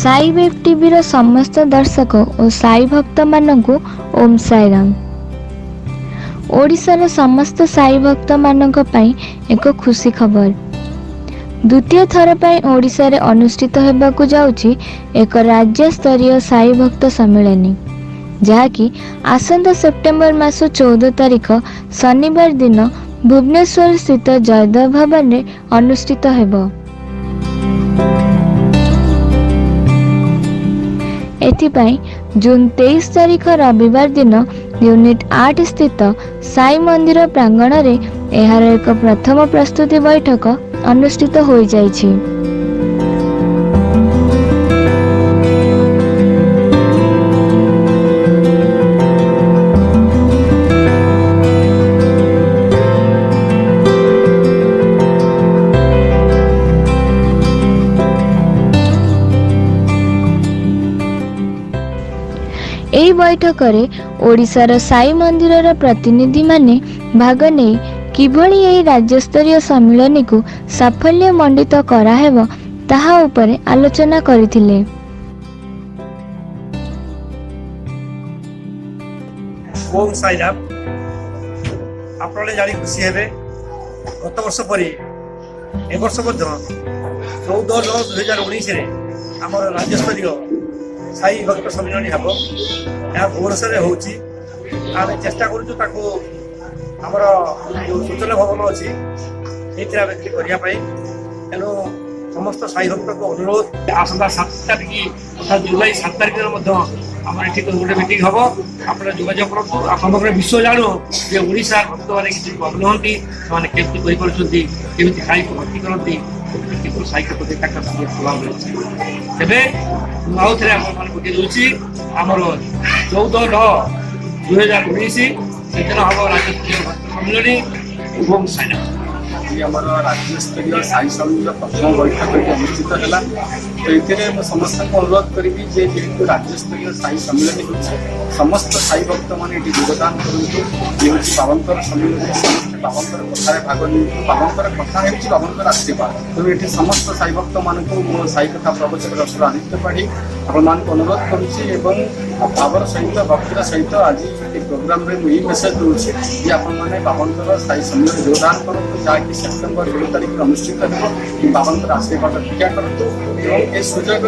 Sai web ଟିଭିର ସମସ୍ତ ଦର୍ଶକ ଓ ସାଇ ଭକ୍ତମାନଙ୍କୁ ଓମ୍ ସାଇରାମ। ଓଡ଼ିଶାର ସମସ୍ତ ସାଇ ଭକ୍ତମାନଙ୍କ ପାଇଁ ଏକ ଖୁସି ଖବର। ଦ୍ୱିତୀୟ ଥର ପାଇଁ ଓଡ଼ିଶାରେ ଅନୁଷ୍ଠିତ ହେବାକୁ ଯାଉଛି ଏକ ରାଜ୍ୟସ୍ତରୀୟ ସାଇ ଭକ୍ତ ସମ୍ମିଳନୀ, ଯାହାକି ଆସନ୍ତା ସେପ୍ଟେମ୍ବର ମାସ 14 ତାରିଖ ଶନିବାର ଦିନ ଭୁବନେଶ୍ୱର ସ୍ଥିତ ଜୟଦେବ ଭବନରେ ଅନୁଷ୍ଠିତ ହେବ। ଏଥିପାଇଁ ଜୁନ୍ 23 ତାରିଖ ରବିବାର ଦିନ ୟୁନିଟ୍ 8 ସ୍ଥିତ ସାଇ ମନ୍ଦିର ପ୍ରାଙ୍ଗଣରେ ଏହାର ଏକ ପ୍ରଥମ ପ୍ରସ୍ତୁତି ବୈଠକ ଅନୁଷ୍ଠିତ ହୋଇଯାଇଛି। ଏହି ବୈଠକରେ ଓଡ଼ିଶାର ସାଇ ମନ୍ଦିରର ପ୍ରତିନିଧିମାନେ ଭାଗ ନେଇ କିଭଳି ଏହି ରାଜ୍ୟସ୍ତରୀୟ ସମ୍ମିଳନୀକୁ ସାଫଲ୍ୟ ମଣ୍ଡିତ କରାହେବ ତାହା ଉପରେ ଆଲୋଚନା କରିଥିଲେ। ଓମ୍ ସାଇରାମ। ଆପଣମାନେ ଜାଣି ଖୁସି ହେବେ, ଗତ ବର୍ଷ ପରି ଏ ବର୍ଷ ମଧ୍ୟ 14/9/2019ରେ ଆମର ରାଜ୍ୟସ୍ତରୀୟ ସାଇ ଭକ୍ତ ସମ୍ମିଳନୀ ହେବ। ଏହା ଭୁବନେଶ୍ୱରରେ ହେଉଛି। ଆମେ ଚେଷ୍ଟା କରୁଛୁ ତାକୁ ଆମର ଯେଉଁ ସୂଚନା ଭବନ ଅଛି ସେଇଥିରେ ଆମେ ସେଠି କରିବା ପାଇଁ। ତେଣୁ ସମସ୍ତ ସାଇ ଭକ୍ତଙ୍କୁ ଅନୁରୋଧ, ଆସନ୍ତା 7 ତାରିଖ ଅର୍ଥାତ୍ ଜୁଲାଇ 7 ତାରିଖରେ ମଧ୍ୟ ଆମର ଏଠି ଗୋଟେ ମିଟିଂ ହେବ। ଆପଣ ଯୋଗାଯୋଗ କରନ୍ତୁ। ଆଉ ସମଗ୍ର ବିଶ୍ୱ ଜାଣୁ ଯେ ଓଡ଼ିଶାର ଭକ୍ତମାନେ କିଛି କମ୍ ନୁହନ୍ତି, ସେମାନେ କେମିତି କରିପାରୁଛନ୍ତି, କେମିତି ସାଇକୁ ଭକ୍ତି କରନ୍ତି, କେମିତି ସାଇକୁ ପ୍ରତି ତାଙ୍କର ପ୍ରଭାବ ରହିଛି। ତେବେ ମୁଁ ଆଉ ଥରେ ଆପଣମାନଙ୍କୁ କହି ଦେଉଛି, ଆମର 14/9/2019 ସେଦିନ ହେବ ରାଜ୍ୟସ୍ତରୀୟ ଭକ୍ତ ସମ୍ମିଳନୀ। ଏବଂ ସାଇରାମ। ଆଜି ଆମର ରାଜ୍ୟସ୍ତରୀୟ ସାଇ ସମ୍ମିଳନୀର ପ୍ରଥମ ବୈଠକ ଏଠି ଅନୁଷ୍ଠିତ ହେଲା। ତ ଏଥିରେ ମୁଁ ସମସ୍ତଙ୍କୁ ଅନୁରୋଧ କରିବି ଯେ ଯେହେତୁ ରାଜ୍ୟସ୍ତରୀୟ ସାଇ ସମ୍ମିଳନୀ ହେଉଛି, ସମସ୍ତ ସାଇ ଭକ୍ତମାନେ ଏଠି ଯୋଗଦାନ କରନ୍ତୁ। ଇଏ ହେଉଛି ବାବାଙ୍କର ସମ୍ମିଳନୀ, ସମସ୍ତେ ବାବାଙ୍କର କଥାରେ ଭାଗ ନିଅନ୍ତୁ। ବାବାଙ୍କର କଥା ହେଉଛି ବାବାଙ୍କର ଆଶୀର୍ବାଦ। ତେଣୁ ଏଠି ସମସ୍ତ ସାଇ ଭକ୍ତମାନଙ୍କୁ ମୋ ସାଇ କଥା ପ୍ରବଚକ ଡକ୍ଟର ଆଦିତ୍ୟ ପାଢ଼ୀ ଆପଣମାନଙ୍କୁ ଅନୁରୋଧ କରୁଛି ଏବଂ ଭାବର ସହିତ ଭକ୍ତିର ସହିତ ଆଜି ଏ ପ୍ରୋଗ୍ରାମରେ ମୁଁ ଏଇ ମେସେଜ ଦେଉଛି ଯେ ଆପଣମାନେ ବାବାଙ୍କର ସାଇ ସମ୍ମିଳନୀ ଯୋଗଦାନ କରନ୍ତୁ, ଯାହାକି ସେପ୍ଟେମ୍ବର 16 ତାରିଖରେ ଅନୁଷ୍ଠିତ ହେବ। ବାବାଙ୍କର ଆଶୀର୍ବାଦ ଭିକ୍ଷା କରନ୍ତୁ ଏବଂ ଏ ସୁଯୋଗ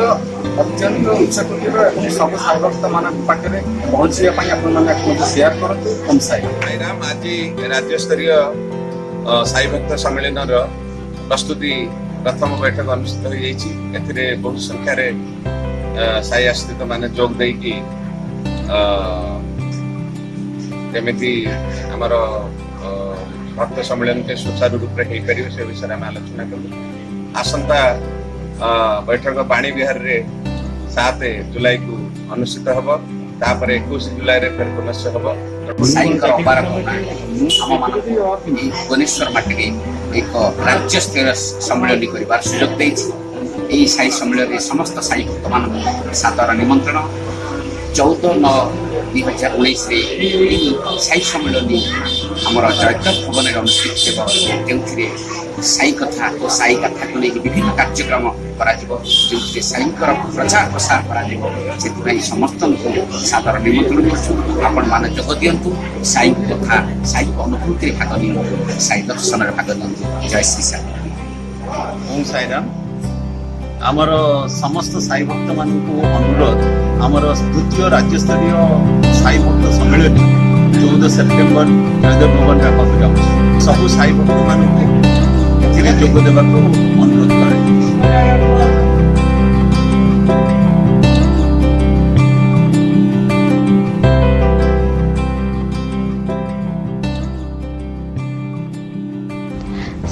ଅତ୍ୟନ୍ତ ଉଚ୍ଚକୋଟୀର ଏବଂ ସବୁ ସାଇ ଭକ୍ତମାନଙ୍କ ପାଖରେ ପହଞ୍ଚିବା ପାଇଁ ଆପଣମାନେ ଆକୁ ମଧ୍ୟ ସେୟାର କରନ୍ତୁ। ଓମ୍ ସାଇ। ସାଇରାମ। ଆଜି ରାଜ୍ୟସ୍ତରୀୟ ସାଇ ଭକ୍ତ ସମ୍ମିଳନୀର ପ୍ରସ୍ତୁତି ପ୍ରଥମ ବୈଠକ ଅନୁଷ୍ଠିତ ହୋଇଯାଇଛି। ଏଥିରେ ବହୁ ସଂଖ୍ୟାରେ ସାଇ ଆଶ୍ରିତ ମାନେ ଯୋଗ ଦେଇକି ଯେମିତି ଆମର ଭକ୍ତ ସମ୍ମିଳନୀଟେ ସୁଚାରୁ ରୂପରେ ହେଇପାରିବ ସେ ବିଷୟରେ ଆମେ ଆଲୋଚନା କଲୁ। ଆସନ୍ତା ବୈଠକ ବାଣୀ ବିହାରରେ 7 ଜୁଲାଇକୁ ଅନୁଷ୍ଠିତ ହେବ। ତାପରେ 21 ଜୁଲାଇରେ ଫେର ପୁନଶ୍ଚ ହେବ। ସାଇଙ୍କର ଅପାର କରୁଣା ଆମମାନଙ୍କୁ ଏହି ଭୁବନେଶ୍ୱର ମାଟିରେ ଏକ ରାଜ୍ୟସ୍ତରୀୟ ସମ୍ମିଳନୀ କରିବାର ସୁଯୋଗ ଦେଇଛି। ଏହି ସାଇ ସମ୍ମିଳନୀରେ ସମସ୍ତ ସାଇ ଭକ୍ତମାନଙ୍କୁ ସାଦର ନିମନ୍ତ୍ରଣ। 14/9/2019ରେ ଏହି ସାଇ ସମ୍ମିଳନୀ ଆମର ଜୟଦେବ ଭବନରେ ଅନୁଷ୍ଠିତ ହେବ, ଯେଉଁଥିରେ ସାଇ କଥା ଓ ସାଇ ଗାଥାକୁ ନେଇକି ବିଭିନ୍ନ କାର୍ଯ୍ୟକ୍ରମ କରାଯିବ, ଯେଉଁଥିରେ ସାଇଙ୍କର ପ୍ରଚାର ପ୍ରସାର କରାଯିବ। ସେଥିପାଇଁ ସମସ୍ତଙ୍କୁ ସାଦର ନିମନ୍ତ୍ରଣ କରୁଛୁ। ଆପଣମାନେ ଯୋଗ ଦିଅନ୍ତୁ, ସାଇଙ୍କ କଥା ସାଇଙ୍କ ଅନୁଭୂତିରେ ଭାଗ ନିଅନ୍ତୁ, ସାଇ ଦର୍ଶନରେ ଭାଗ ନିଅନ୍ତୁ। ଜୟ ଶ୍ରୀ ସାଇ। ଓମ୍ ସାଇରାମ। ଆମର ସମସ୍ତ ସାଇ ଭକ୍ତମାନଙ୍କୁ ଅନୁରୋଧ, ଆମର ଦ୍ୱିତୀୟ ରାଜ୍ୟସ୍ତରୀୟ ସାଇ ଭକ୍ତ ସମ୍ମିଳନୀ 14 ସେପ୍ଟେମ୍ବର ଜୟଦେବ ଭବନରେ ହେବାକୁ ଯାଉଛି। ସବୁ ସାଇ ଭକ୍ତମାନଙ୍କୁ ଏଥିରେ ଯୋଗ ଦେବାକୁ ଅନୁରୋଧ କରାଯାଉଛି।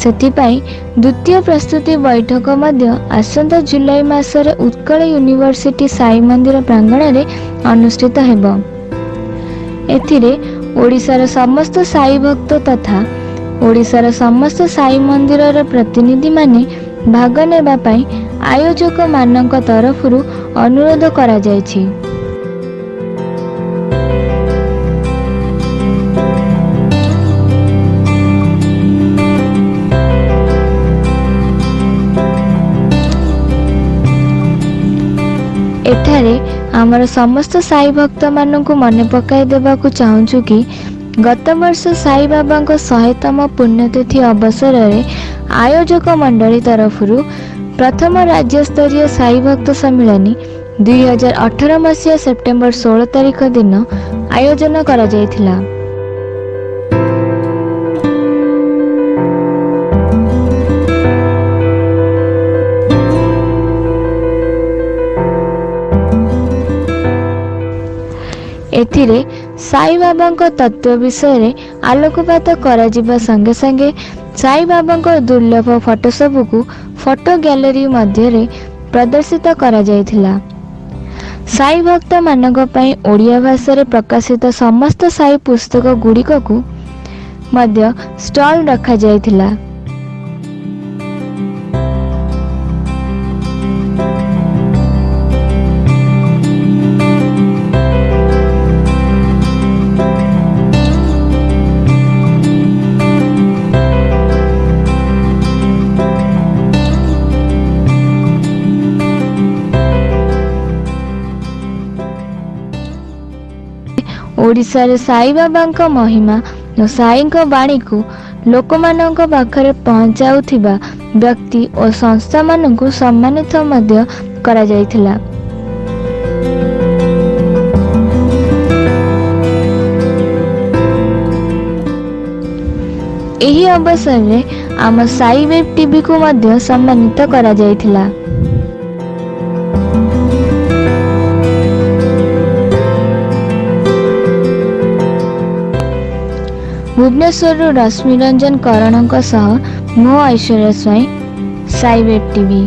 ସେଥିପାଇଁ ଦ୍ୱିତୀୟ ପ୍ରସ୍ତୁତି ବୈଠକ ମଧ୍ୟ ଆସନ୍ତା ଜୁଲାଇ ମାସରେ ଉତ୍କଳ ୟୁନିଭର୍ସିଟି ସାଇ ମନ୍ଦିର ପ୍ରାଙ୍ଗଣରେ ଅନୁଷ୍ଠିତ ହେବ। ଏଥିରେ ଓଡ଼ିଶାର ସମସ୍ତ ସାଇ ଭକ୍ତ ତଥା ଓଡ଼ିଶାର ସମସ୍ତ ସାଇ ମନ୍ଦିରର ପ୍ରତିନିଧିମାନେ ଭାଗ ନେବା ପାଇଁ ଆୟୋଜକମାନଙ୍କ ତରଫରୁ ଅନୁରୋଧ କରାଯାଇଛି। ଏଠାରେ ଆମର ସମସ୍ତ ସାଇ ଭକ୍ତମାନଙ୍କୁ ମନେ ପକାଇ ଦେବାକୁ ଚାହୁଁଛୁ କି ଗତ ବର୍ଷ ସାଇ ବାବାଙ୍କ 100ତମ ପୁଣ୍ୟତିଥି ଅବସରରେ ଆୟୋଜକ ମଣ୍ଡଳୀ ତରଫରୁ ପ୍ରଥମ ରାଜ୍ୟସ୍ତରୀୟ ସାଇ ଭକ୍ତ ସମ୍ମିଳନୀ 2018 ମସିହା ସେପ୍ଟେମ୍ବର 16 ତାରିଖ ଦିନ ଆୟୋଜନ କରାଯାଇଥିଲା। ଏଥିରେ ସାଇବାବାଙ୍କ ତତ୍ତ୍ୱ ବିଷୟରେ ଆଲୋକପାତ କରାଯିବା ସଙ୍ଗେ ସଙ୍ଗେ ସାଇବାବାଙ୍କ ଦୁର୍ଲଭ ଫଟୋ ସବୁକୁ ଫଟୋ ଗ୍ୟାଲେରୀ ମଧ୍ୟରେ ପ୍ରଦର୍ଶିତ କରାଯାଇଥିଲା। ସାଇ ଭକ୍ତମାନଙ୍କ ପାଇଁ ଓଡ଼ିଆ ଭାଷାରେ ପ୍ରକାଶିତ ସମସ୍ତ ସାଇ ପୁସ୍ତକ ଗୁଡ଼ିକକୁ ମଧ୍ୟ ଷ୍ଟଲ୍ ରଖାଯାଇଥିଲା। ଓଡ଼ିଶାରେ ସାଇବାବାଙ୍କ ମହିମା ଓ ସାଇଙ୍କ ବାଣୀକୁ ଲୋକମାନଙ୍କ ପାଖରେ ପହଞ୍ଚାଉଥିବା ବ୍ୟକ୍ତି ଓ ସଂସ୍ଥାମାନଙ୍କୁ ସମ୍ମାନିତ ମଧ୍ୟ କରାଯାଇଥିଲା। ଏହି ଅବସରରେ ଆମ ସାଇ ୱେବ୍ ଟିଭିକୁ ମଧ୍ୟ ସମ୍ମାନିତ କରାଯାଇଥିଲା। ଭୁବନେଶ୍ୱରରୁ ରଶ୍ମିରଞ୍ଜନ କରଣଙ୍କ ସହ ମୁଁ ଐଶ୍ୱର୍ଯ୍ୟା ସ୍ୱାଇଁ, ସାଇ ୱେବ୍ ଟିଭି।